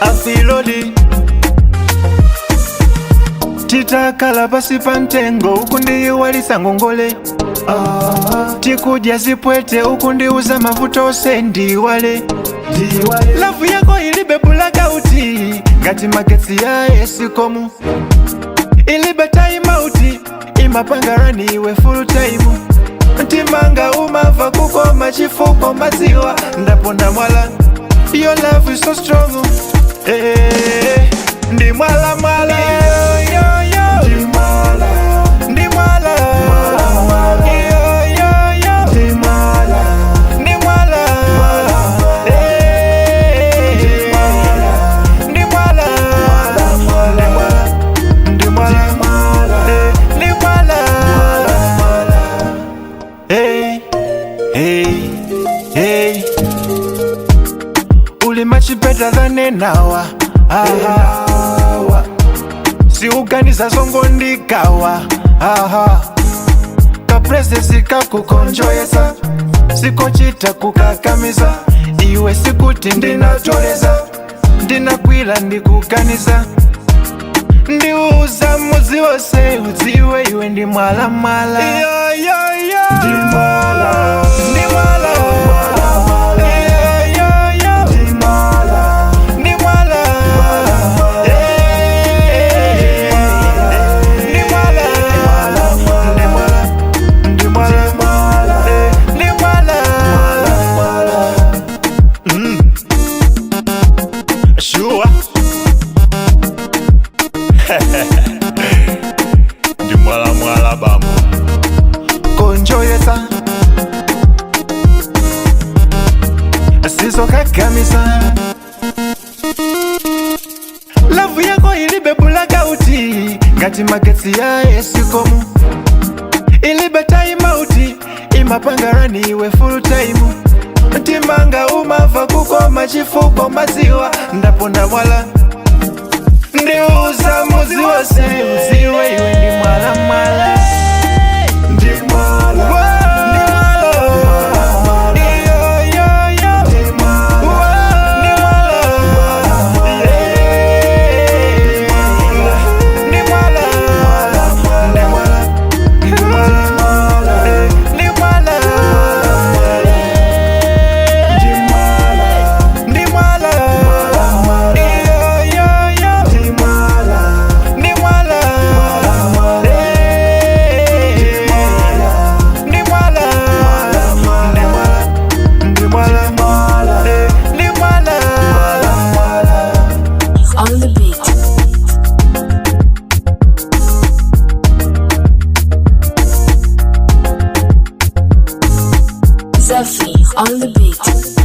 Afiloli titakhala pasi pa mtengo uku ndiyiwalisa ngongole. Tikudya zipwete uku ndiuza mavuto ose ndiwale. Love yako ilibe blackout ngati magetsi ya Escom, ilibe time out, imapanga run iwe full time. Mtimanga umava kukoma chifuko maziwa ndaponda mwala. Your love is so strong, eh, ndi mwala mwala. Yo, yo, yo. Ndi mwala. Yo, yo, yo. Ndi mwala. Eh, ndi mwala. Ndi mwala. Eh, ndi mwala. Hey, hey, hey. Uli much better than enawa. Aha. Siuganiza zongondikawa. Aha. Kapresesi kakukonjoyesa sikochita kukakamiza iwe sikuti ndinatoleza ndinakwila ndikuganiza ndiuza mudzi wose udziwe iwe ndi mwalamwala. Yo, yo, yo. Ndi mwala. Ndi mwala. Yo, yo, yo. Ndi mwala. Eh. Ndi mwala. Ndi mwala. Ndi mwala. Eh, ndi mwala. Sure. Ndi mwala mwala bambo. Konjoyesa sizokakamisa. Love yako ilibe blackout ngati magetsi ya Escom, ilibe time out, imapanga run iwe full time. Mtimanga umava kukoma chifuko maziwa ndaponda mwala. Ndiuza muzi wose uziwe iwe ndi mwala mwala. Ndi mwala. Ndi mwala. Yo, yo, yo. Ndi mwala. Eh. Ndi mwala. Ndi mwala. Ndi mwala. Eh, ndi mwala. Ndi mwala. Yo, yo, yo. Ndi mwala. Eh. Ndi mwala. Ndi mwala. Eh, ndi mwala. On the beat. Zephy on the beat.